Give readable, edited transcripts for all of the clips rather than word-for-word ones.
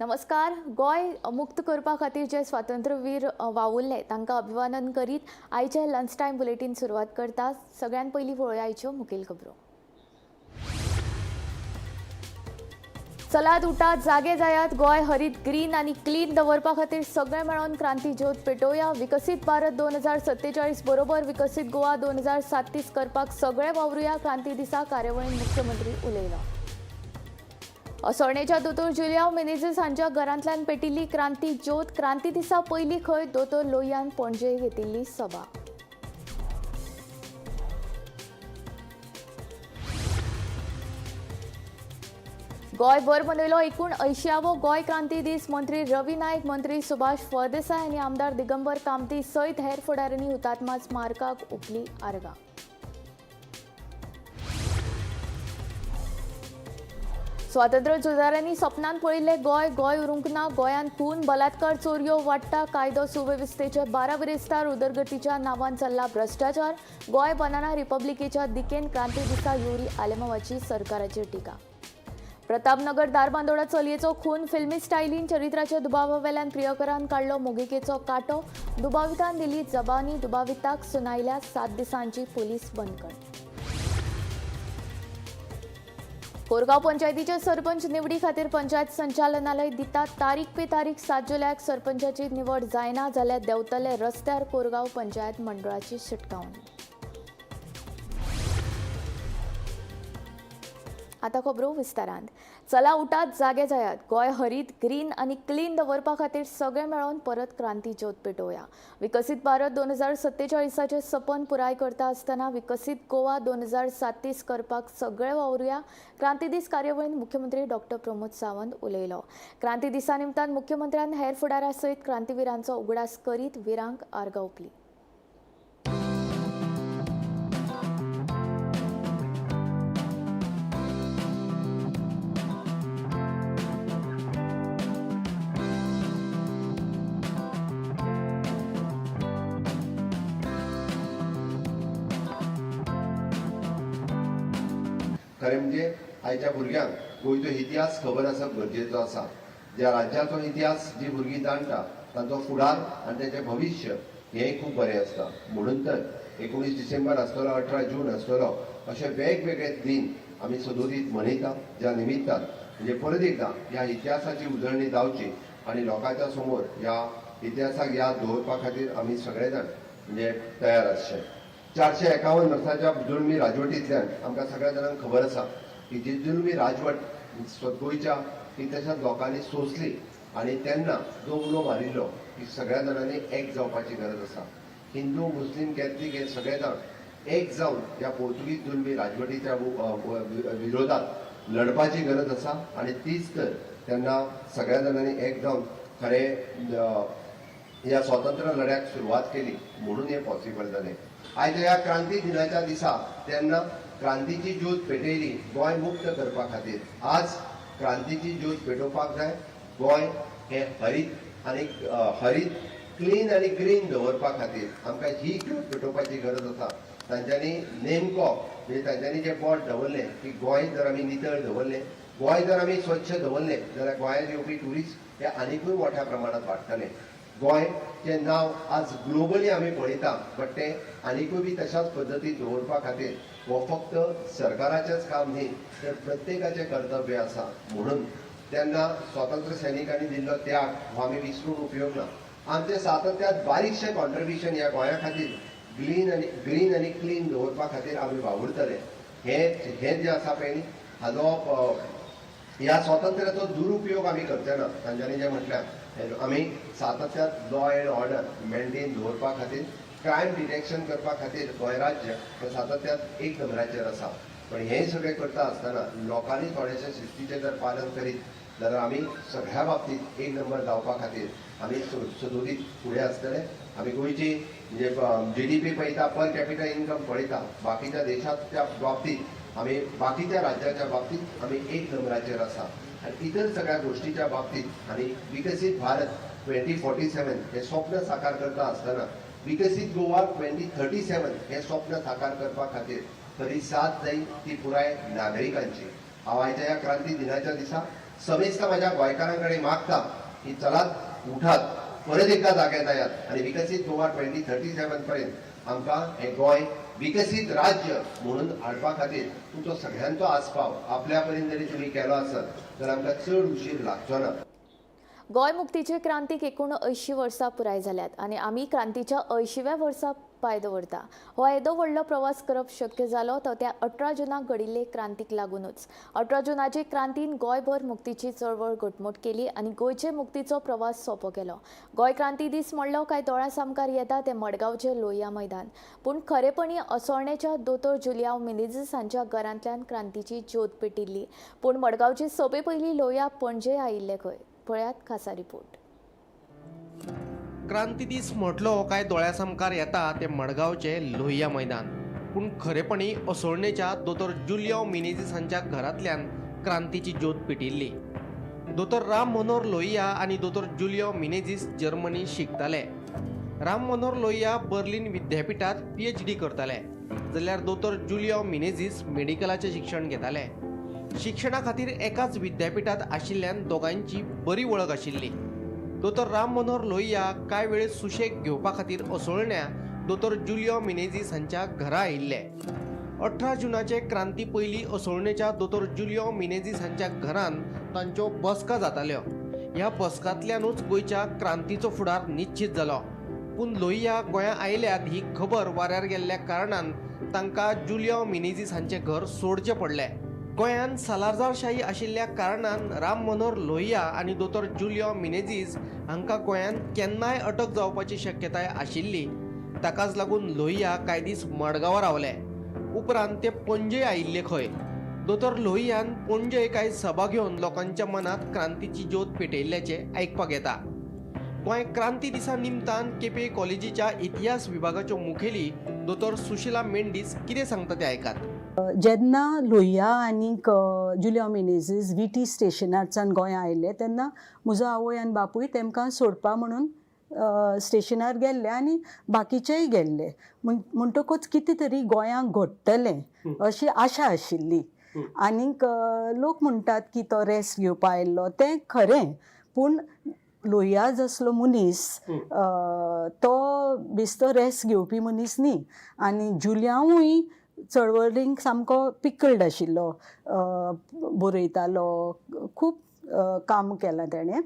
नमस्कार. गोंय मुक्त करपा खातीर जे स्वातंत्र्यवीर वावुरले तांकां अभिवादन करीत आयचे लंच टायम बुलेटीन सुरवात करता. सगळ्यात पयलीं पळोवया आयच्यो मुखेल खबरो. चलात उठात, जागे जायात. गोंय हरीत, ग्रीन आनी क्लीन दवरपा खातीर सगळे मेळोन क्रांती ज्योत पेटोवया. विकसीत भारत 2047 बरोबर विकसीत गोवा 2037 करपाक सगळे वावरुया. क्रांती दिसा कार्यावळीन मुख्यमंत्री उलयलो. असोळणेच्या दोतोर जुलियांव मिनेझीस हांच्या घरांतल्यान पेटिल्ली क्रांती ज्योत. क्रांती दिसा पयली खंय दोतोर लोहियान पणजे घेतिल्ली सभा. गोंयभर मनयलो 79वो गोंय क्रांती दीस. मंत्री रवी नायक, मंत्री सुभाष फळदेसाय आनी आमदार दिगंबर कामती सयत हेर फुडाऱ्यांनी हुतात्मा स्मारकाक ओंपली आर्गां. स्वातंत्र्य झुजाऱ्यांनी सपनान पळयिल्लें गोंय गोंय उरूंक ना. गोंयांत खून, बलात्कार, चोरयो वाडटा. कायदो सुवेवस्थेचे 12 बिरेस्तार उदरगतीच्या नांवान चल्ला भ्रश्टाचार. गोंय बनाना रिपब्लिकेच्या दिकेन. क्रांती दिसा युरी आलेमावाची सरकाराचेर टिका. प्रतापनगर धारबांदोडा चलयेचो खून फिल्मी स्टायलीन. चरित्राच्या दुबावावेल्यान प्रियकरान काडलो मोगिकेचो कांटो. दुबावितान दिली जबानी. दुबाविताक सुनायल्या 7 दिसांची पोलीस बंदखण. कोरगांव पंचायतीचे सरपंच निवडी खातीर पंचायत संचालनालय दिता तारीख पे तारीख. 7 जुलयाक सरपंचाची निवड जायना जाल्यार देंवतले रस्त्यार. कोरगांव पंचायत मंडळाची शिटकावणी. आता खबरो विस्तारांत. चला उठात, जागे जायात. गोंय हरीत, ग्रीन आनी क्लीन दवरपा खातीर सगळे मेळोन परत क्रांती ज्योत पेटोवया. विकसीत भारत 2047चें सपन पुराय करता आसतना विकसीत गोवा 2037 करपाक सगळे वावरुया. क्रांती दीस कार्यावळीन मुख्यमंत्री डॉक्टर प्रमोद सावंत उलयलो. क्रांती दिसा निमतान मुख्यमंत्र्यान हेर फुडाऱ्यां सयत क्रांतीविरांचो उगडास करीत विरांक आर्गां ओंपली. खरें म्हणजे आयच्या भुरग्यांक गोंयचो इतिहास खबर आसप गरजेचो आसा. ज्या राज्याचो इतिहास जी भुरगीं जाणटा तांचो फुडार आनी तांचें भविश्य हेंय खूब बरें आसता. म्हणून तर 19 डिसेंबर आसतलो, 18 जून आसतलो, अशे वेगवेगळे दिन आमी सदोदीत मनयता, ज्या निमित्तान म्हणजे परत एकदां ह्या इतिहासाची उजळणी जावची आनी लोकांच्या समोर ह्या इतिहासाक याद दवरपा खातीर आमी सगळे जाण म्हणजे तयार आसचे. 451 वर्साच्या जुलमी राजवटींतल्यान आमकां सगळ्या जाणांक खबर आसा की जी जुलमी राजवट गोंयच्या कितल्याशाच लोकांनी सोंसली आनी तेन्ना जो उलो मारिल्लो की सगळ्या जाणांनी एक जावपाची गरज आसा. हिंदू, मुस्लीम, कॅथलीक हे सगळे जाण एक जावन ह्या पोर्तुगीज जुलमी राजवटीच्या विरोधात लढपाची गरज आसा आनी तीच तर तेन्ना सगळ्या जाणांनी एक जावन खरें ह्या स्वातंत्र्य लढ्याक सुरवात केली, म्हणून हें पॉसिबल जालें. आयज ह्या क्रांती दिनाच्या दिसा तेन्ना क्रांतीची ज्योत पेटयली गोंय मुक्त करपा खातीर. आज क्रांतीची ज्योत पेटोवपाक जाय. गोंय हें हरीत आनी हरीत, क्लीन आनी ग्रीन दवरपा खातीर आमकां ही ज्योत पेटोवपाची गरज आसा. तांच्यांनी नेमको म्हणजे तांच्यांनी जें बोट दवरलें की गोंय जर आमी नितळ दवरलें, गोंय जर आमी स्वच्छ दवरलें जाल्यार गोंयांत येवपी ट्युरिस्ट हे आनिकूय मोठ्या प्रमाणांत वाडटले. गोंयचें नांव आज ग्लोबली आमी पळयता, बट तें आनिकूय बी तशाच पद्दतीन दवरपा खातीर हो फक्त सरकाराचेंच काम न्ही तर प्रत्येकाचें कर्तव्य आसा. म्हणून तेन्ना स्वातंत्र्य सैनिकांनी दिल्लो त्याग हो आमी विसरून उपयोग ना. आमचें सातत्यात बारीकशें कॉन्ट्रिब्युशन ह्या गोंया खातीर ग्रीन आनी क्लीन दवरपा खातीर आमी वावुरतले. हें हें जें आसा पळय न्ही, हाजो ह्या स्वातंत्र्याचो दुरुपयोग आमी करचे ना. तांच्यांनी जें म्हटल्यार आमी सातत्यात लॉ एंड ऑर्डर मेंटेन दवरपा खातीर, क्रायम डिटेक्शन करपा खातीर गोंय राज्य हें सातत्यात एक नंबराचेर आसा. पण हें सगळें करता आसतना लोकांनी थोडेशें शिस्तीचें जर पालन करीत जाल्यार आमी सगळ्या बाबतींत एक नंबर जावपा खातीर आमी सदोदीत फुडें आसतले. आमी गोंयची म्हणजे जीडीपी पळयता, पर कॅपिटल इन्कम पळयता, बाकीच्या देशाच्या बाबतींत आमी, बाकीच्या राज्याच्या बाबतींत आमी एक नंबराचेर आसा आनी इतर सगळ्या गोष्टीच्या बाबतीत आनी विकसीत भारत 2047 हे स्वप्न साकार करता आसतना विकसीत गोवा 2037 हे स्वप्न साकार करपा खातीर खरी साथ जाय ती पुराय नागरिकांची. हांव आयच्या ह्या क्रांती दिनाच्या दिसा समेस्त म्हाज्या गोंयकारां कडेन मागता की चलात, उठात, परत एकदां जाग्यार जायात आनी विकसीत गोवा 2037 पर्यंत आमकां हें गोंय विकसीत राज्य म्हणून हाडपा खातीर तुमचो सगळ्यांचो आस्पाव आपल्या परीन जरी तुमी केलो आसत तर आमकां चड उशीर लागचो ना. गोंय मुक्तीचे क्रांतीक 79 वर्सां पुराय जाल्यात आनी आमी क्रांतीच्या 80व्या वर्सा पांय दवरता. हो येदो व्हडलो प्रवास करप शक्य जालो तो त्या 18 जुनाक घडिल्ले क्रांतीक लागूनच. 18 जुनाचे क्रांतीन गोंयभर मुक्तीची चळवळ घटमूट केली आनी गोंयचे मुक्तीचो प्रवास सोंपो केलो. गोंय क्रांती दीस म्हणलो काय दोळ्यां सामकार येता तें मडगांवचें लोहिया मैदान, पूण खरेपणी असोळणेच्या दोतोर जुलियांव मिनेझीस हांच्या घरांतल्यान क्रांतीची ज्योत पेटिल्ली. पूण मडगांवचे सोपे पयलीं लोहिया पणजे आयिल्ले खंय? पळयात खासा रिपोर्ट. क्रांती दीस म्हटलो काय दोळ्या सामकार येता ते मडगांवचे लोहिया मैदान, पूण खरेपणी असोळणेच्या दोतोर जुलियांव मिनेझीस हांच्या घरांतल्यान क्रांतीची ज्योत पेटिल्ली. दोतोर राम मनोहर लोहिया आनी दोतोर जुलियांव मिनेझीस जर्मनी शिकताले. राम मनोहर लोहिया बर्लिन विद्यापिठांत PhD करताले, जाल्यार दोतोर जुलियांव मिनेझीस मेडिकलाचें शिक्षण घेताले. शिक्षणा खातीर एकाच विद्यापिठांत आशिल्ल्यान दोगांयची बरी वळख आशिल्ली. दोतोर राम मनोहर लोहिया कांय वेळ सुशेग घेवपा खातीर असोळण्या दोतोर जुलियांव मिनेझीस हांच्या घरा आयिल्ले. 18 जुनाचे क्रांती पयलीं असोळणेच्या दोतोर जुलियांव मिनेझीस हांच्या घरान तांच्यो बसका जाताल्यो. ह्या बसकांतल्यानूच गोंयच्या क्रांतीचो फुडार निश्चीत जालो. पूण लोहिया गोंया आयल्यात ही खबर वाऱ्यार गेल्ल्या कारणान तांकां जुलियांव मिनेझीस हांचें घर सोडचें पडलें. गोंयांत सालाझारशाही आशिल्ल्या कारणान राम मनोहर लोहिया आनी दोतोर जुलियांव मिनेझीस हांकां गोंयांत केन्नाय अटक जावपाची शक्यताय आशिल्ली. ताकाच लागून लोहिया कांय दीस मडगांवां रावले. उपरांत ते पणजे आयिल्ले खंय. दोतोर लोहियान पणजे कांय सभा घेवन लोकांच्या मनांत क्रांतीची ज्योत पेटयल्ल्याचें आयकपाक येता. गोंय क्रांती दिसा निमतान केपें कॉलेजीच्या इतिहास विभागाच्यो मुखेली दोतोर सुशिला मेंडीस कितें सांगता तें आयकात. जेन्ना लोहिया आनीक जुलियांव मिनेझीस VT स्टेशनारच्यान गोंया आयले तेन्ना म्हजो आवय आनी बापूय तेमकां सोडपा म्हणून स्टेशनार गेल्ले आनी बाकीचेय गेल्ले. म्हणटकूच कितें तरी गोंयांक घडटलें अशी आशा आशिल्ली. आनीक लोक म्हणटात की तो रेस्ट घेवपा आयिल्लो, तें खरें, पूण लोहिया जसलो मनीस तो बेस्तो रेस्ट घेवपी मनीस न्ही. आनी जुलियांवूय चळवळींक सामको पिकल्ड आशिल्लो, बरयतालो, खूब काम केलां तेणें.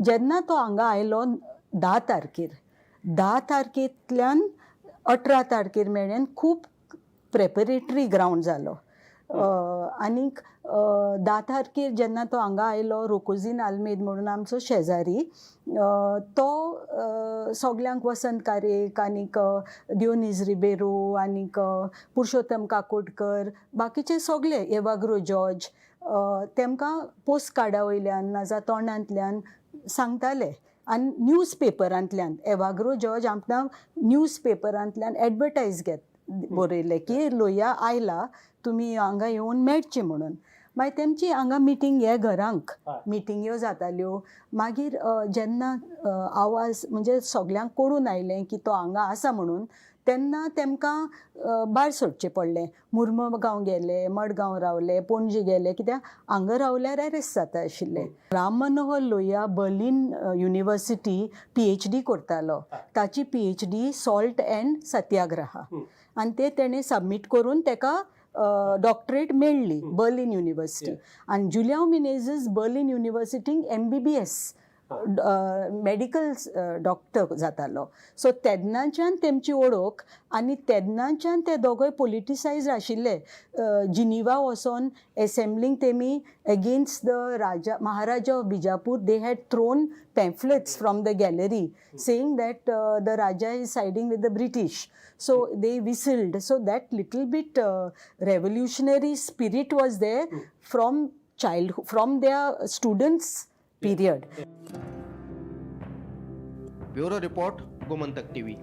जेन्ना तो हांगा आयलो 10 तारखेर, 10 तारखेंतल्यान 18 तारखेर मेरेन खूब प्रेपरेटरी ग्रावंड जालो. आनीक 10 तारखेर जेन्ना तो हांगा आयलो, रोकोजीन आल्मेद म्हणून आमचो शेजारी, तो सगल्यांक वसंत कारेक आनीक दियोनीज रिबेरो आनीक पुरुषोत्तम काकोडकर बाकीचे सगले एवाग्रो जॉर्ज तेमकां पोस्ट कार्डा वयल्यान नाजाल्यार तोंडांतल्यान सांगताले आनी न्यूज पेपरांतल्यान एवाग्रो जॉर्ज आमकां न्यूज पेपरांतल्यान एडवर्टायज घेत बरयलें की लोहिया आयला, तुमी हांगा येवन मेळचे म्हणून. मागीर तेमची हांगा मिटींग हे घरांक मिटिंग्यो जाताल्यो. मागीर जेन्ना आवाज म्हणजे सगल्यांक कळून आयलें की तो हांगा आसा म्हणून, तेन्ना तेमकां भायर सोडचें पडलें. मुर्मगांव गेले, मडगांव रावले, पणजे गेले, कित्याक हांगा रावल्यार एरेस्ट जाता आशिल्ले. Ram Manohar Lohia Berlin university PhD करतालो. ताची PhD salt and सत्याग्रहा, आनी ते तेणें सबमीट करून तेका डॉक्टरेट मेळ्ळी बर्लिन युनिवर्सिटी. आनी जुलियांव मिनेझीस बर्लिन युनिवर्सिटींक MBBS medical doctor जातालो. सो तेन्नाच्यान तेमची ओळख आनी तेन्नाच्यान ते दोगोय पोलिटिसायज आशिल्ले. जिनिवा वचोन एसेंब्लींक तेमी against the Raja Maharaja of Bijapur they had thrown pamphlets from the gallery saying that the Raja is siding with the British. So they whistled. So that little bit revolutionary spirit was there from childhood, from their students period. Bureau report, Gomantak TV.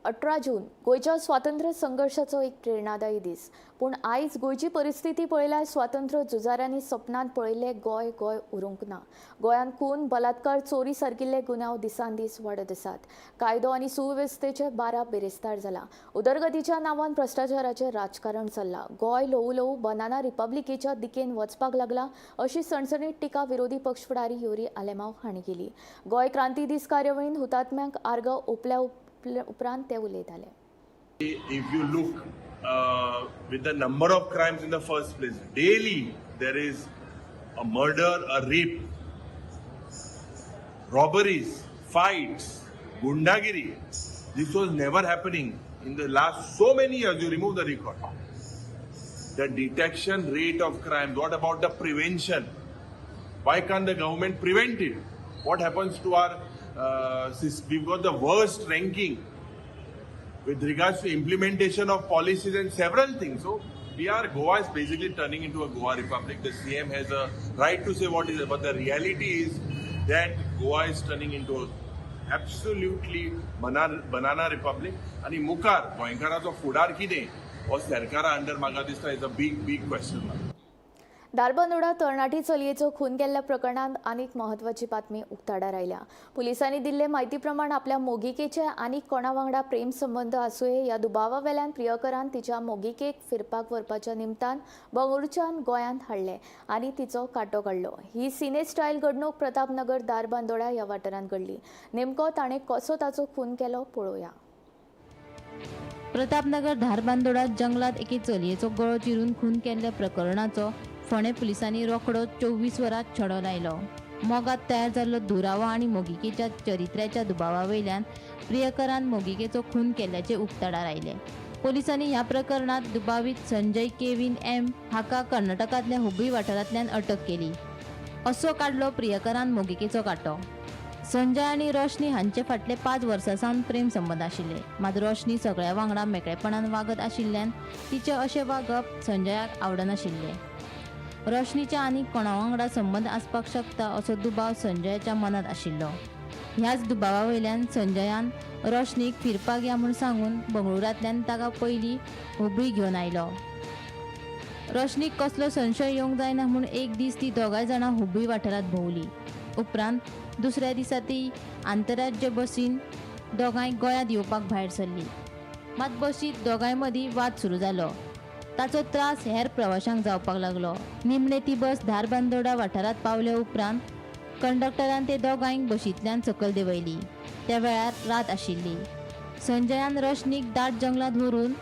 18 जून गोंयच्या स्वातंत्र्य संघर्शाचो एक प्रेरणादायी दीस. पूण आयज गोंयची परिस्थिती पळयल्यार स्वातंत्र्य झुजाऱ्यांनी सपनांत पळयल्लें गोंय गोंय उरूंक ना. गोंयांत खून, बलात्कार, चोरी सारकिल्ले गुन्यांव दिसान दीस वाडत आसात. कायदो आनी सुवेवस्थेचे 12 बेरेस्तार जाला. उदरगतीच्या नांवान भ्रश्टाचाराचें राजकारण चल्लां. गोंय ल्हवू ल्हवू बनाना रिपब्लिकेच्या दिकेन वचपाक लागला अशी सणसणीत टिका विरोधी पक्ष फुडारी युरी आलेमांव हांणी केली. गोंय क्रांती दीस कार्यावळीन हुतात्म्यांक आर्गां ओंपल्या उपरांत ते उलयताले. If you look with the number of crimes in the first place, daily there is a murder, a rape, robberies, fights, gundagiri. This was never happening in the last so many years. You remove the record. The detection rate of crime, what about the prevention? Why can't the government prevent it? What happens to our, we've got the worst ranking with regards to implementation of policies and several things. So Goa is basically turning into a Goa Republic. The CM has a right to say what is, but the reality is that Goa is turning into a absolutely banana republic. आणि मुखार गोंयकाराचो फुडार कितें हो सरकारा under म्हाका दिसता is a big big question mark. Dharbandora तरणाटी चलयेचो खून केल्ल्या प्रकरणांत आनीक म्हत्वाची बातमी उक्ताडार आयल्या. पुलिसांनी दिल्ले म्हायती प्रमाण आपल्या मोगिकेचे आनीक कोणा वांगडा प्रेम संबंद आसुये ह्या दुबावा वेल्यान प्रियकरान तिच्या मोगिकेक फिरपाक व्हरपाच्या निमतान बंगळुरूच्यान गोंयांत हाडले आनी तिचो कांटो काडलो. ही सिने स्टायल घडणूक प्रतापनगर धारबांदोडा ह्या वाठारांत घडली. नेमको ताणें कसो ताचो खून केलो पळोवया. प्रतापनगर धारबांदोडा जंगलात एके चलयेचो गळो चिरून खून केल्ल्या प्रकरणाचो फोंडें पुलिसांनी रोखडो 24 वरां छडो लायलो. मोगात तयार जाल्लो दुरावो आनी मोगिकेच्या चरित्र्याच्या दुबावा वयल्यान प्रियकरान मोगिकेचो खून केल्ल्याचें उक्ताडार आयलें. पोलिसांनी ह्या प्रकरणात दुबावीत संजय केविन एम हाका कर्नाटकांतल्या हुबळी वाठारांतल्यान अटक केली. असो काडलो प्रियकरान मोगिकेचो कांटो. संजय आनी रोशनी हांचे फाटले 5 वर्सां सावन प्रेम संबंद आशिल्ले. मात रोशनी सगळ्या वांगडा मेकळेपणान वागत आशिल्ल्यान तिचें अशें वागप संजयाक आवडनाशिल्लें. रोशनीच्या आनी कोणा वांगडा संबंद आसपाक शकता असो दुबाव संजयाच्या मनांत आशिल्लो. ह्याच दुबावा वयल्यान संजयान रोशनीक फिरपाक या म्हूण सांगून बंगळुरांतल्यान ताका पयलीं हुबळी घेवन आयलो. रोशनीक कसलो संशय येवंक जायना म्हूण एक दीस ती दोगांय जाणां हुबळी वाठारांत भोंवली. उपरांत दुसऱ्या दिसा ती आंतरराज्य बसीन दोगांय गोंयांत येवपाक भायर सरली. मात बसींत दोगांय मदीं वाद सुरू जालो. ताचो त्रास हेर प्रवाशांक जावपाक लागलो. निमणे ती बस धारबांदोडा वाठारांत पावल्या उपरांत कंडक्टरान ते दोगांयक बशींतल्यान सकयल देंवयली. त्या वेळार रात आशिल्ली. संजयान रोशनीक दाट जंगलांत व्हरून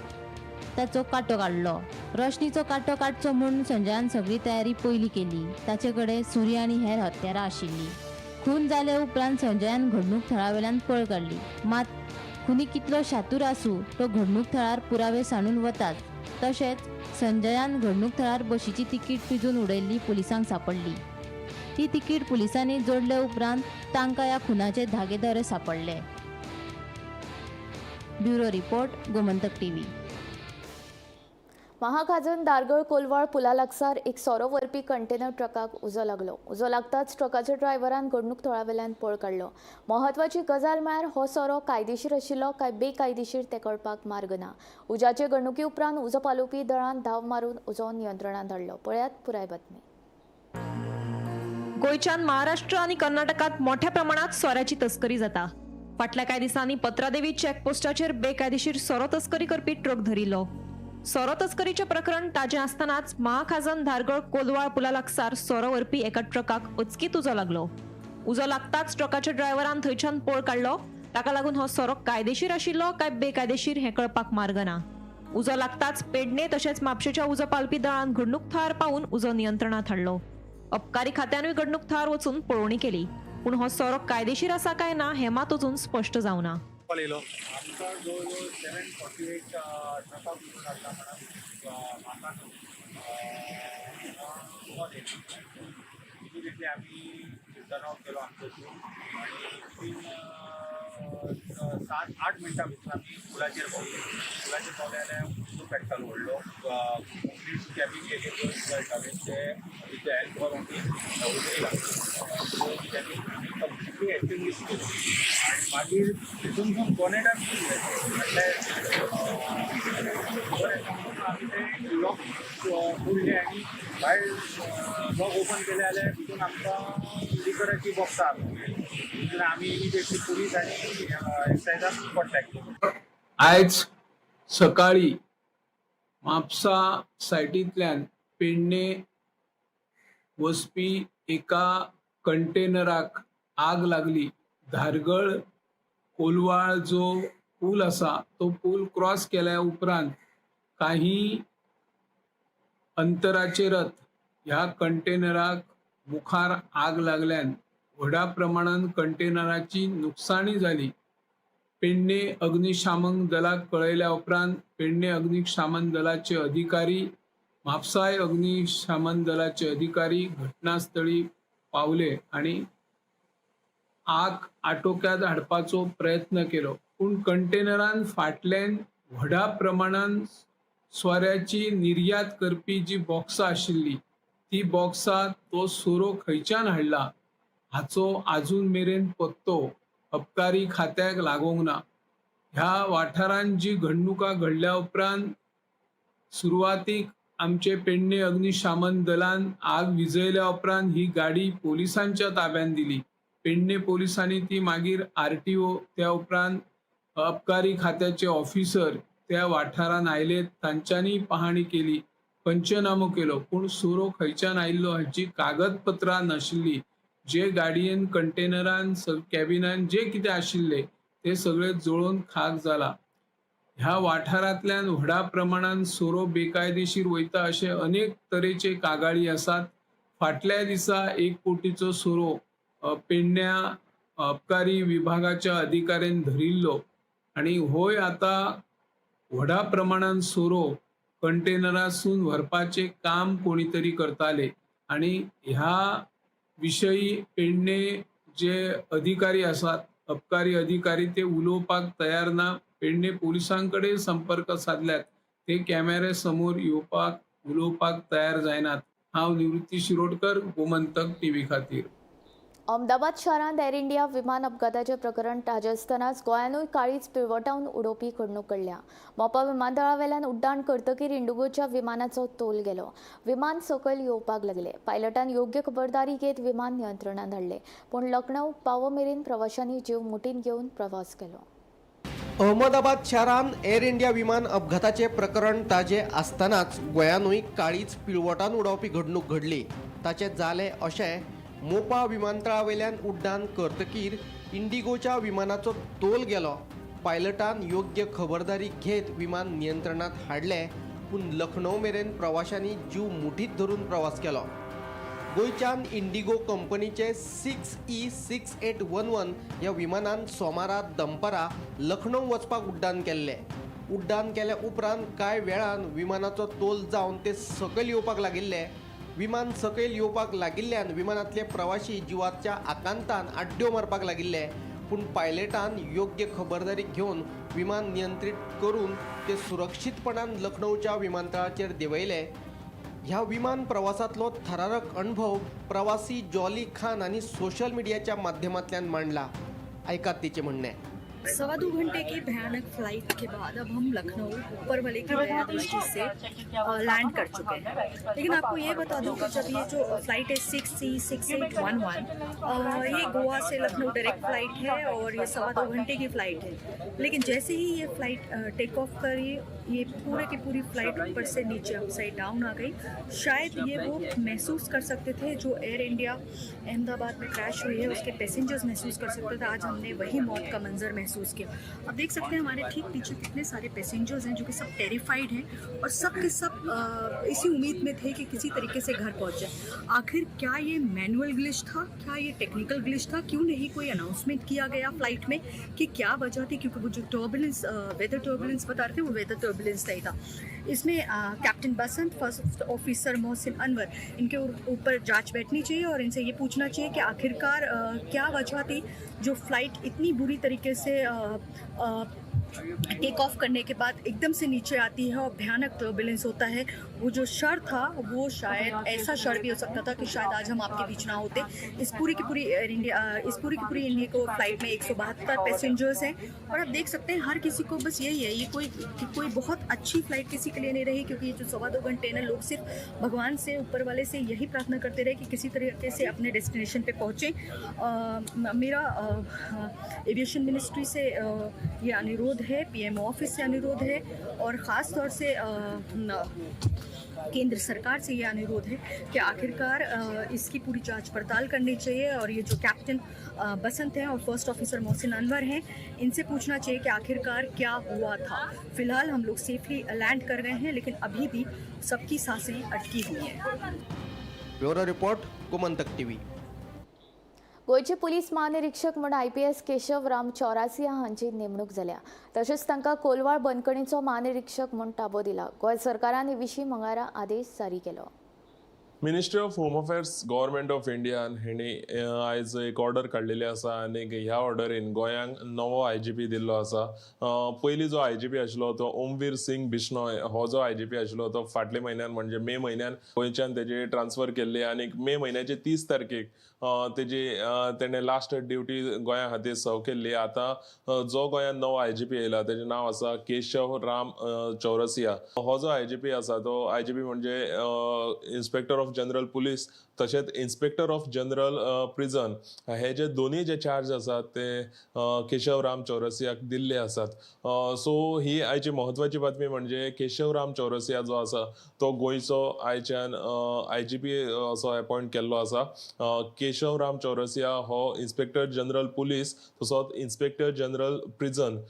ताचो कांटो काडलो. रोशनीचो कांटो काडचो म्हूण संजयान सगळी तयारी पयली केली. ताचे कडेन सुरी आनी हेर हत्यारां आशिल्लीं. खून जाले उपरांत संजयान घडणूक थळा वेल्यान पळ काडली. मात खुनी कितलो शातूर आसूं तो घडणूक थळार पुरावे सांडून वतात. तशेंच संजयान घडणूक थळार बशीची तिकीट पिजून उडयल्ली पुलिसांक सांपडली. ती तिकीट पुलिसांनी जोडले उपरांत तांकां ह्या खुनाचे धागेदोरे सांपडले. Bureau report, Gomantak TV. Mahakhajan Dargal Colvale पुला लागसार एक सोरो व्हरपी कंटेनर ट्रकाक उजो लागलो. उजो लागताच ट्रकाच्या ड्रायव्हरान घडणूक थळावेल्यान पळ काडलो. म्हत्वाची गजाल म्हळ्यार हो सोरो कायदेशीर आशिल्लो काय बेकायदेशीर तें कळपाक मार्ग ना. उज्याचे घडणुके उपरांत उजो पालोवपी दळान धांव मारून उजो नियंत्रणांत हाडलो. पळयात पुराय बातमी. गोंयच्यान महाराष्ट्र आनी कर्नाटकात मोठ्या प्रमाणात सोऱ्याची तस्करी जाता. फाटल्या कांय दिसांनी पत्रादेवी चेकपोस्टाचेर बेकायदेशीर सोरो तस्करी करपी ट्रक धरिल्लो. सोरो तस्करीचें प्रकरण ताजें आसतनाच महाखाजन धारगळ कोलवाळ पुला लागसार सोरो व्हरपी एका ट्रकाक अचकीत उजो लागलो. उजो लागताच ट्रकाच्या ड्रायव्हरान थंयच्यान पळ काडलो. ताका लागून हो सोरो कायदेशीर आशिल्लो काय बेकायदेशीर हें कळपाक मार्ग ना. उजो लागताच पेडणे तशेंच म्हापशेच्या उजो पालपी दळान घडणूक थळार पावून उजो नियंत्रणांत हाडलो. अबकारी खात्यानूय घडणूक थळार वचून पळोवणी केली, पूण हो सोरो कायदेशीर आसा काय ना हें मात अजून स्पश्ट जावना. आमकां जवळ जवळ 7:48 ट्रकाक उजो लागला म्हणून म्हाका कॉल येयलो. इमिडिएटली आमी टर्न ऑफ केलो आमचो शूट आनी विथीन 7-8 मिनटां भितर आमी पुलाचेर पावले. पुलाचेर पावले जाल्यार जो पेट्रोल व्हडलो कंप्लीट कॅबीन एक गळटाले ते विथ the help of आमी उजरी लागली कॅबीन आमी कंप्लिटली एक्सटिंग्विश केली आनी मागीर तितूनसून बोनेटान म्हटल्यार आमी ते लॉक फोडले आनी भायर लॉक ओपन केले जाल्यार तितून आमकां लिकराची बॉक्सां मेळ्ळी. तितून आमी इमिजिएटली पुलीस आनी एक्सायजाक कॉन्टॅक्ट केलो. आयज सकाळी म्हापसा सायटींतल्यान पेडणे वचपी एका कंटेनराक आग लागली. धारगळ कोलवाळ जो पूल आसा तो पूल क्रॉस केल्या उपरांत काही अंतराचेरच ह्या कंटेनराक मुखार आग लागल्यान व्हडा प्रमाणान कंटेनराची नुकसाणी जाली. पेडणे अग्निशामक दलाक कळयल्या उपरांत पेडणे अग्निशामन दलाचे अधिकारी, म्हापसाय अग्निशामन दलाचे अधिकारी घटनास्थळी पावले आणि आग आटोक्यात हाडपाचो प्रयत्न केलो. पूण कंटेनरान फाटल्यान व्हडा प्रमाणान सोऱ्याची निर्यात करपी जी बॉक्सां आशिल्ली ती बॉक्सां तो सोरो खंयच्यान हाडला हाचो आजून मेरेन पत्तो अबकारी खात्याक लागोंक ना. ह्या वाठारांत जी घडणुकां घडल्या उपरांत सुरवातीक आमचे पेडणे अग्निशामन दलान आग विजयल्या उपरांत ही गाडी पोलिसांच्या ताब्यात दिली. पेडणे पोलिसांनी ती मागीर आरटीओ, त्या उपरांत अबकारी खात्याचे ऑफिसर त्या वाठारांत आयले, तांच्यांनी पाहणी केली, पंचनामो केलो. पूण सोरो खंयच्यान आयिल्लो हाची कागदपत्रां नाशिल्ली. जे गाडयेन कंटेनरान कॅबिनान जे कितें आशिल्ले ते सगळे जळोवन खाक जाला. ह्या वाठारांतल्यान व्हडा प्रमाणान सोरो बेकायदेशीर वयता अशे अनेक तरेचे कागाळी आसात. फाटल्या दिसा 1 कोटीचो सोरो पेडण्या अबकारी विभागाच्या अधिकाऱ्यान धरिल्लो आनी होय आतां व्हडा प्रमाणान सोरो कंटेनरासून व्हरपाचें काम कोणी तरी करताले आनी ह्या विशयी पेडणे जे अधिकारी आसात, अबकारी अधिकारी, ते उलोवपाक तयार ना. पेडणे पोलिसां कडेन संपर्क साधल्यात, ते कॅमेरे समोर येवपाक उलोवपाक तयार जायनात. हांव निवृत्ती शिरोडकर, गोमंतक टीव्ही खातीर. अहमदाबाद शारांत एअर इंडिया विमान अपघाताचें प्रकरण ताजें आसतनाच गोंयानूय काळीज पिळवटावन उडोवपी घडणूक घडल्या. मोपा विमानतळावेल्यान उड्डाण करतकीर इंडिगोच्या विमानाचो तोल गेलो. विमान सकयल येवपाक लागलें. पायलटान योग्य खबरदारी घेत विमान नियंत्रणांत हाडलें, पूण लखनौ पावो मेरेन प्रवाशांनी जीव मुठींत घेवन प्रवास केलो. अहमदाबाद शारांत एअर इंडिया विमान अपघाताचें प्रकरण ताजें आसतनाच गोंयानूय काळीज पिळवटान उडोवपी घडणूक घडली. ताचें जालें अशें, मोपा विमानतळा वयल्यान उड्डाण करतकीर इंडिगोच्या विमानाचो तोल गेलो. पायलटान योग्य खबरदारी घेत विमान नियंत्रणांत हाडलें, पूण लखनौ मेरेन प्रवाशांनी जीव मुठींत धरून प्रवास केलो. गोंयच्यान इंडिगो कंपनीचे 6E 6811 ह्या विमानान सोमारा दनपारां लखनौ वचपाक उड्डाण केल्लें. उड्डाण केल्या उपरांत कांय वेळान विमानाचो तोल जावन ते सकयल येवपाक लागिल्ले. विमान सकयल येवपाक लागिल्ल्यान विमानांतले प्रवाशी जिवाच्या आकांतान आड्ड्यो मारपाक लागिल्ले, पूण पायलटान योग्य खबरदारी घेवन विमान नियंत्रीत करून ते सुरक्षीतपणान लखनौच्या विमानतळाचेर देंवयले. ह्या विमान प्रवासांतलो थरारक अणभव प्रवासी जॉली खान हांणी सोशल मिडियाच्या माध्यमांतल्यान मांडला. आयकात तिचें म्हणणें. 2.25 घंटे की भयानक फ्लाइट के बाद अब हम लखनऊ ऊपर वाले की मस्जिद से लैंड कर चुके हैं. लेकिन आपको ये बता दूं कि जब ये जो फ्लाइट है 6E 6811, ये गोवा से लखनऊ डायरेक्ट फ्लाइट है और ये 2.25 घंटे की फ़्लाइट है. लेकिन जैसे ही ये फ़्लाइट टेक ऑफ करी, ये पूरे की पूरी फ्लाइट ऊपर से नीचे अपसाइड डाउन आ गई. शायद ये वो महसूस कर सकते थे जो एयर इंडिया अहमदाबाद में क्रैश हुई है, उसके पैसेंजर्स महसूस कर सकते थे. आज हमने वही मौत का मंजर महसूस किया. अब देख सकते हैं, हमारे ठीक पीछे कितने सारे पैसेंजर्स हैं जो कि सब टेरिफाइड हैं और सब के सब इसी उम्मीद में थे कि किसी तरीके से घर पहुंच जाए. आखिर क्या ये मैनुअल ग्लिच था? क्या ये टेक्निकल ग्लिच था? क्यों नहीं कोई अनाउंसमेंट किया गया फ्लाइट में कि क्या वजह थी? क्योंकि वो जो टर्बुलेंस, वेदर टर्बुलेंस बता रहे थे, वो वेदर टर्बुलेंस नहीं था. इसमें captain Basant, first officer Mohsin Anwar, इनके ऊपर जांच बैठनी चाहिए और इनसे ये पूछना चाहिए कि आखिरकार क्या वजह थी जो फ्लाइट इतनी बुरी तरीके से टेक ऑफ करने के बाद एकदम से नीचे आती है और भयानक टर्बुलेंस होता है। वो जो शर था वो शायद ऐसा शर भी हो सकता था कि शायद आज हम आपके बीच ना होते। इस पूरी की पूरी एयर इंडिया, इस पूरी की पूरी इंडिगो फ्लाइट में 172 पैसेंजर्स हैं और आप देख सकते हैं हर किसी को बस यही है, ये कोई कोई बहुत अच्छी फ्लाइट किसी के लिए नहीं रही, क्योंकि ये जो 2.25 घंटे ना लोग सिर्फ भगवान से, ऊपर वाले से यही प्रार्थना करते रहे कि किसी तरीके से अपने डेस्टिनेशन पे पहुँचें। मेरा एविएशन मिनिस्ट्री से ये अनुरोध है, पीएमओ ऑफिस से अनुरोध है और ख़ास तौर से केंद्र सरकार से ये अनुरोध है कि आखिरकार इसकी पूरी जांच पड़ताल करनी चाहिए और ये जो कैप्टन बसंत हैं और फर्स्ट ऑफिसर मोहसिन अनवर हैं, इनसे पूछना चाहिए कि आखिरकार क्या हुआ था। फिलहाल हम लोग सेफली लैंड कर गए हैं, लेकिन अभी भी सबकी सांसें अटकी हुई हैं। Bureau report, Gomantak TV. गोंयचे पुलीस महानिरीक्षक म्हूण आयपीएस केशव राम चौरासिया हांची नेमणूक जाल्या. तशेंच तांकां कोलवाळ बंदखणीचो महानिरीक्षक म्हूण ताबो दिला. गोंय सरकारान हे विशीं मंगळारा आदेश जारी केलो. Ministry of Home Affairs, Government of इंडियान हेणी आयज एक ऑर्डर काडलेली आसा आनी ह्या ऑर्डरीन गोंयांक नवो आयजीपी दिल्लो आसा. पयलीं जो आयजीपी आशिल्लो तो ओमवीर सिंग बिश्नोय, हो जो आयजीपी आशिल्लो तो फाटल्या म्हयन्यान म्हणजे मे म्हयन्यान गोंयच्यान तेजी ट्रान्सफर केल्ली आनी मे म्हयन्याचे 30 तारखेक तेजी तेणें लास्ट ड्युटी गोंया खातीर सर्व केल्ली. आतां जो गोंयांत नवो आयजीपी येयला तेजें नांव आसा केशव राम चौरसिया. हो जो आयजीपी आसा तो आयजीपी म्हणजे इन्स्पेक्टर ऑफ जनरल पुलीस तशेंच इन्स्पेक्टर ऑफ जनरल प्रिजन, हे जे दोनूय जे चार्ज आसात ते केशव राम चौरसियाक दिल्ले आसात. सो ही आयची म्हत्वाची बातमी म्हणजे केशव राम चौरसिया जो आसा तो गोंयचो आयच्यान आयजीपी असो अपॉयंट केल्लो आसा. केशव राम चौरसिया हो इन्स्पेक्टर जनरल पुलीस तसोच इन्स्पेक्टर जनरल प्रिजन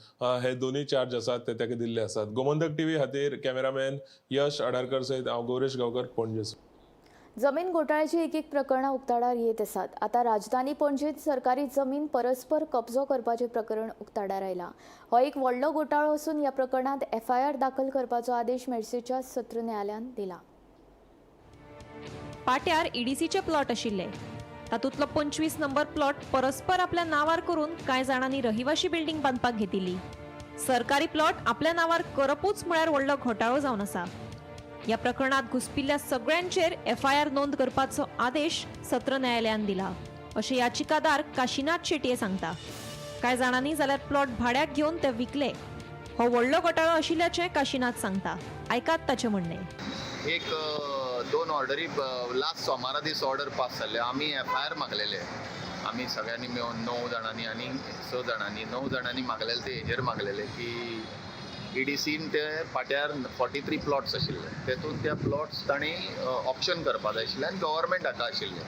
हे दोनूय चार्ज आसात ते ताका दिल्ले आसात. गोमंतक टीव्ही खातीर कॅमेरामॅन यश आडारकर सयत हांव गौरेश गांवकर, पणजे. जमीन घोटाळ्याची एक एक प्रकरणां उक्ताडार येत आसात. आतां राजधानी पणजेंत सरकारी जमीन परस्पर कब्जो करपाचें प्रकरण उक्ताडार आयलां. हो एक व्हडलो घोटाळो आसून ह्या प्रकरणांत एफआयआर दाखल करपाचो आदेश मेर्सेच्या सत्र न्यायालयान दिला. पाट्यार ईडीसीचे प्लॉट आशिल्ले. तातूंतलो 25 नंबर प्लॉट परस्पर आपल्या नांवार करून कांय जाणांनी रहिवाशी बिल्डिंग बांदपाक घेतिल्ली. सरकारी प्लॉट आपल्या नांवार करपूच म्हळ्यार व्हडलो घोटाळो जावन आसा. ह्या प्रकरणात घुसपिल्ल्या सगळ्यांचेर एफआयआर नोंद करपाचो आदेश सत्र न्यायालयान दिला, अशें याचिकादार काशीनाथ शेटये सांगता. कांय जाणांनी जाल्यार प्लॉट भाड्याक घेवन ते विकले. हो व्हडलो घोटाळो आशिल्ल्याचें काशीनाथ सांगता. आयकात ताचें म्हणणें. एक दोन ऑर्डरी लास्ट सोमारा दीस ऑर्डर पास जाल्ले. आमी एफआयआर मागलेले. आमी सगळ्यांनी मेळून 9 जाणांनी आनी 6 जाणांनी, 9 जाणांनी मागलेले. ते हेजेर मागलेले की ईडीसीन ते पाट्यार 43 प्लॉट्स आशिल्ले, तेतून त्या प्लॉट्स तांणी ऑक्शन करपा जाय आशिल्ले आनी गव्हर्मेंट हाका आशिल्ले.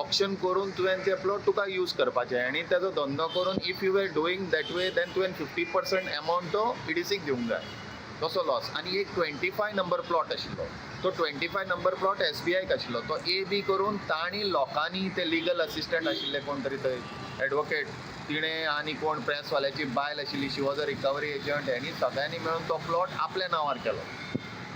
ऑक्शन करून तुवें ते प्लॉट तुका यूज करपाचे आनी तेजो धंदो करून, if you were doing that way, then तुवें 50% एमावंट तो ईडीसीक दिवंक जाय, तसो लॉस. आनी एक 25 नंबर प्लॉट आशिल्लो, तो 25 नंबर प्लॉट एसबीआयक आशिल्लो. तो ए बी करून तांणी लोकांनी, ते लिगल असिस्टंट आशिल्ले कोण तरी थंय एडवोकेट, तिणें आनी कोण प्रेसवाल्याची बायल आशिल्ली, she was a recovery agent, हेणी सगळ्यांनी मेळून तो प्लॉट आपल्या नांवार केलो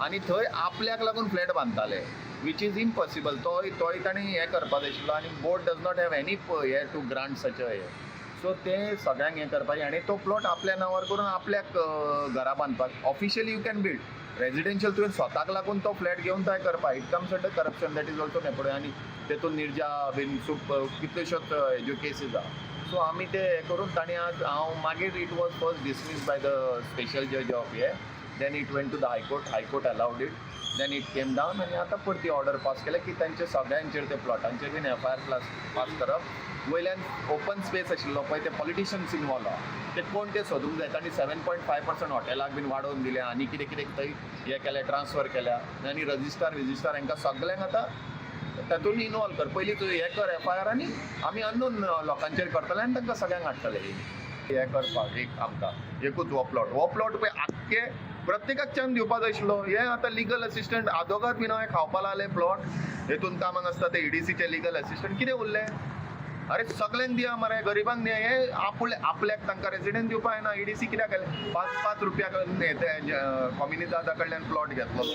आनी थंय आपल्याक लागून फ्लॅट बांदताले, which is impossible. तोय तोय तांणी हें करपाक जाय आशिल्लो आनी board does not have any हे टू ग्रांट सच अ हे. सो ते सगळ्यांक हें करपाचें आनी तो प्लॉट आपल्या नांवार करून आपल्याक घरां बांदपाक. Officially you can build residential, तुवें स्वताक लागून तो फ्लॅट घेवन थंय करपाक, it comes under corruption, that is also नेपडे. आनी तेतून निर्जा बीन सूप कितल्योश्योच हेज्यो केसीस आहा. सो आमी ते हें करून तांणी आज हांव मागीर it was first dismiss by the special judge of हे, then it went to the High Court, High Court allowed it, then it came down आनी आतां परती ऑर्डर पास केल्या की तांचे सगळ्यांचेर ते प्लॉटांचेर बीन एफआयआर क्लास पास करप. वयल्यान ओपन स्पेस आशिल्लो पळय, ते पॉलिटिशियन्स इनवॉल्व आहा, ते कोण ते सोदूंक जाय. तांणी 7.5% हॉटेलाक बीन वाडोवन दिले आनी कितें कितें थंय हें केलें, ट्रान्सफर केल्या आनी रजिस्ट्रार विजिस्ट्रार हांकां सगल्यांक आतां तातूंत इनवॉल्व कर. पयलीं तूं हें कर एफआयआर आनी आमी अननोन लोकांचेर करतले आनी तांकां सगळ्यांक हाडटले हें करपाक. एक आमकां एकूच हो प्लॉट, हो प्लॉट पळय आख्खे प्रत्येकाक चान्स दिवपा जाय आशिल्लो. हे आतां लिगल असिस्टंट आदोगाद बीन हांवें खावपा लागले प्लॉट. हेतून कामाक आसता ते ईडीसीचे लिगल असिस्टंट कितें उरले? अरे सगळ्यांक दिया मरे, गरिबांक दिया. हे आपल्याक तांकां रेजिडंट दिवपा येना. ईडीसी कित्याक केलें? 5-5 रुपया कॉम्युनिदादा कडल्यान प्लॉट घेतलेलो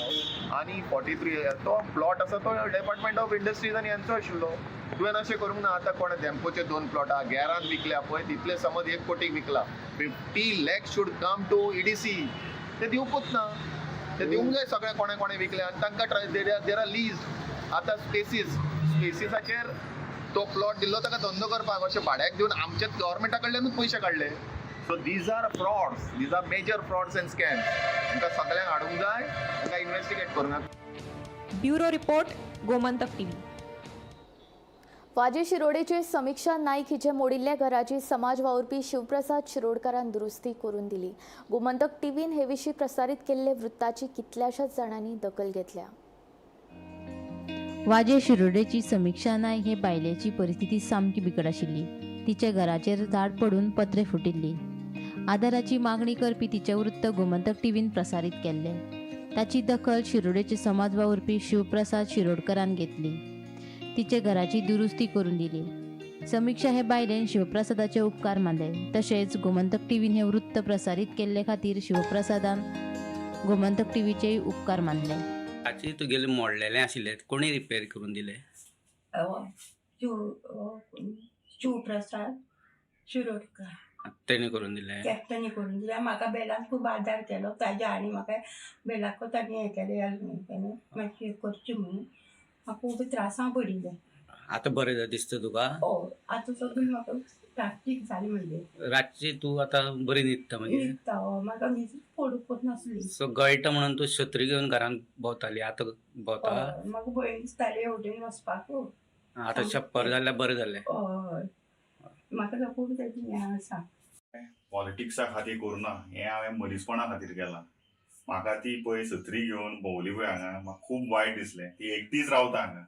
आनी 43 तो प्लॉट आसा तो डिपार्टमेंट ऑफ इंडस्ट्रीज आनी हेंचो आशिल्लो. तुवें अशें करूंक ना. आतां कोण धेंपोचे 2 प्लॉटां गॅरान विकल्या पळय, तितले समज 1 कोटीक विकला. 50 lakh should come to EDC. ते दिवपूच ना, ते दिवंक जाय सगळे कोणे कोणे विकले आनी तांकां there are lease. आतां स्पेसीसाचेर तो प्लॉट दिल्लो ताका धंदो करपाक, अशें भाड्याक दिवन आमच्याच गव्हर्मेंटा कडल्यानूच पयशे काडले. So these are frauds, these are major frauds and scams. तांकां सगळ्यांक हाडूंक जाय, तांकां इन्वेस्टिगेट करूंक जाय. Bureau report, Gomantak TV. वाजे शिरोडेचे समीक्षा नाईक हिचे मोडिल्ल्या घराची समाज वावुरपी शिवप्रसाद शिरोडकारान दुरुस्ती करून दिली. गोमंतक टीव्हीन हे विशीं प्रसारीत केल्ले वृत्ताची कितल्याशाच जाणांनी दखल घेतल्या. वाजे शिरोडेची समीक्षा नायक हे बायलेची परिस्थिती सामकी बिकट आशिल्ली. तिच्या घराचेर झाड पडून पत्रे फुटिल्ली. आदाराची मागणी करपी तिचें वृत्त गोमंतक टीव्हीन प्रसारीत केल्लें. ताची दखल शिरोडेचे समाज वावुरपी शिवप्रसाद शिरोडकरान घेतली. तिचे घराची दुरुस्ती करून दिली. समीक्षा हे बायलेन शिवप्रसादाचे उपकार मानले. तशेंच गोमंतक टीव्हीन हे वृत्त प्रसारीत केल्ले खातीर शिवप्रसादान गोमंतक टीव्हीचेय उपकार मानले. ताची तुगेले मोडलेले आशिल्ले कोणी रिपेर करून दिले? शिवप्रसाद शिरोडकर तेणी करून दिले. तेणी करून दिले. म्हाका बेलान खूब आदार केलो ताज्या आनी म्हाका बेलाकूच ताणें हें केलें मातशें करचें म्हणून. म्हाका खूब त्रासां पडिल्लें. आतां बरें दिसता तुका? हय, आतां सगळें म्हाका ठीक जालें. म्हणजे रातची तूं आतां बरी न्हिदता? मागीर न्हिदता. हय, म्हाका न्हीद पडूंकच नासली. सो गळटा म्हणून तूं शत्री घेवन घरान भोंवताली, आतां भोंवता? म्हाका भंय दिसतालें हेवटेन वचपाक. आतां छप्पर जाल्यार बरें जालें. हय, म्हाका खूब ताजें हें आसा. पॉलिटिक्सा खातीर करूना, हें हांवें मनीसपणा खातीर केलां. म्हाका ती पळय सत्री घेवन भोंवली पळय हांगा, म्हाका खूब वायट दिसलें. ती एकटीच रावता हांगा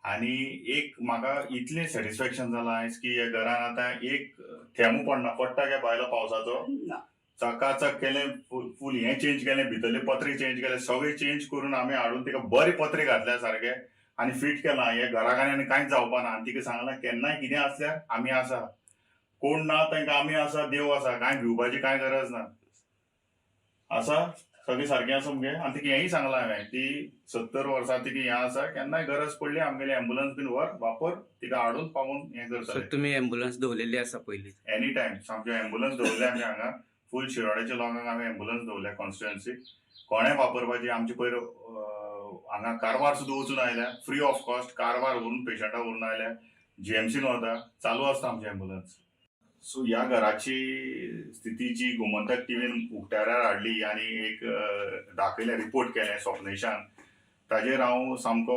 आनी एक म्हाका इतलें सॅटिस्फॅक्शन जालां आयज की ह्या घरान आतां एक थेंबू पडना. पडटा काय बायलो पावसाचो चकाचक केलें, फूल हें चेंज केलें, भितरले पत्रे चेंज केले, सगळें चेंज करून आमी हाडून तिका बरे पत्रे घातल्या सारके आनी फीट केलां. हे घराक आनी कांयच जावपा ना. आनी तिका सांगलां केन्नाय कितें आसल्यार आमी आसा, कोण ना तांकां आमी आसा, देव आसा, कांय भिवपाची कांय गरज ना, आसा सगळें सारकें आसा मगे. आनी तिका हेंय सांगलां हांवें, ती 70 वर्सां तिका हें आसा, केन्नाय गरज पडली आमगेली एम्बुलन्स बीन व्हर वापर, तिका हाडून पावून हें करतलें. तुमी एम्बुलन्स दवरलेली आसा पयलीं? एनी टायम सामक्यो एम्बुलन्स दवरल्या आमी हांगा. फूल शिरोड्याच्या लोकांक आमी एम्बुलन्स दवरल्या कॉन्स्टिट्युएन्सीक. कोणें वापरपाची आमचे पयर हांगा कारवार सुद्दां वचून आयल्या, फ्री ऑफ कॉस्ट कारवार व्हरून पेशंटाक व्हरून आयल्या. जीएमसीन वता, चालू आसता आमची एम्बुलन्स. सो ह्या घराची स्थिती जी गोमंतक टीव्हीन उक्ताडार हाडली आनी एक दाखयलें, रिपोर्ट केलें स्वप्नेशान, ताजेर हांव सामको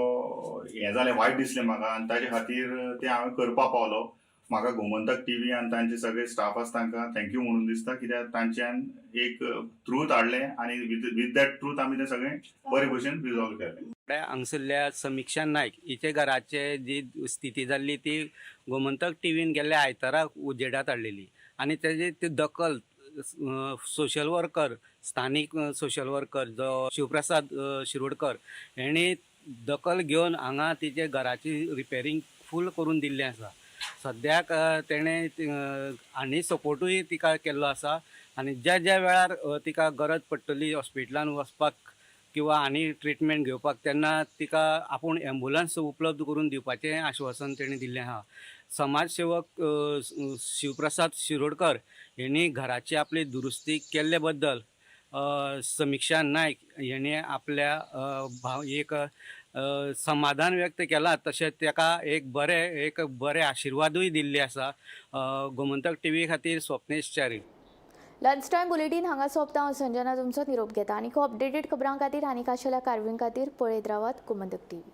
हें जालें, वायट दिसलें म्हाका आनी ताजे खातीर तें हांवें करपाक पावलो. म्हाका गोमंतक टीव्ही आनी तांचे सगळे स्टाफ आसा तांकां thank you म्हणून दिसता, कित्याक तांच्यान एक ट्रूथ हाडलें आनी विथ that truth आमी तें सगळें बरे भशेन रिजॉल्व केलें. हांगसरल्या समीक्षा नायक हिचे घराचे जी स्थिती जाल्ली ती गोमंतक टीव्हीन गेल्ल्या आयताराक उजेडात हाडलेली आनी तेजी ती दखल सोशल वर्कर, स्थानीक सोशल वर्कर जो शिवप्रसाद शिरोडकर हेणी दखल घेवन हांगा तिचे घराची रिपेरींग फूल करून दिल्लें आसा. सद्याक तेणें आनी सपोर्टूय तिका केल्लो आसा आनी ज्या ज्या वेळार तिका गरज पडटली हॉस्पिटलान वचपाक किंवा आनी ट्रिटमेंट घेवपाक तेन्ना तिका आपूण एम्बुलन्स उपलब्ध करून दिवपाचें आश्वासन तेणें दिल्लें आसा. समाजसेवक शिवप्रसाद शिरोडकर हेणी घराची आपली दुरुस्ती केल्ले बद्दल समीक्षा नायक हेणी आपल्या भाव एक समाधान व्यक्त केलां, तशेंच ताका एक बरे आशिर्वादूय दिल्ले आसा. गोमंतक टीव्ही खातीर Swapnesh Chari. Lunch time bulletin हांगा सोंपता. हांव संजना तुमचो निरोप घेता आनी अपडेटेड खबरां खातीर आनी खाशेल्या कारवाये खातीर पळयत रावात Gomantak TV.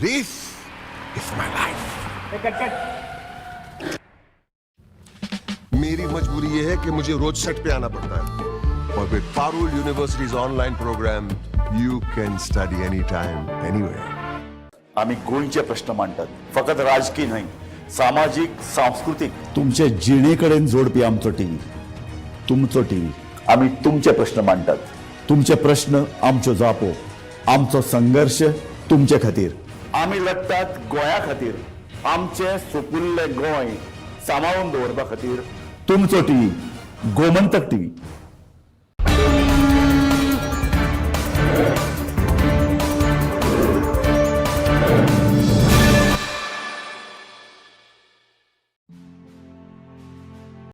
This Is my life. मेरी मजबूरी ये है कि मुझे रोज सेट पे आना पड़ता है और with Parul University's online program you can study any time, anywhere. आम्ही गोंयचे प्रश्न मांडटात, फकत राजकीय न्हय, सामाजीक, सांस्कृतीक. तुमचे जिणे कडेन जोडपी आमचो टीव्ही, तुमचो टीव्ही. आम्ही तुमचे प्रश्न मांडटात, तुमचे प्रश्न आमच्यो जापो, आमचो संघर्श तुमचे खातीर. आमी लढटात गोंया खातीर, आमचें सोपुल्लें गोंय सांबाळून दवरपा खातीर. तुमचो टीव्ही, गोमंतक टीव्ही.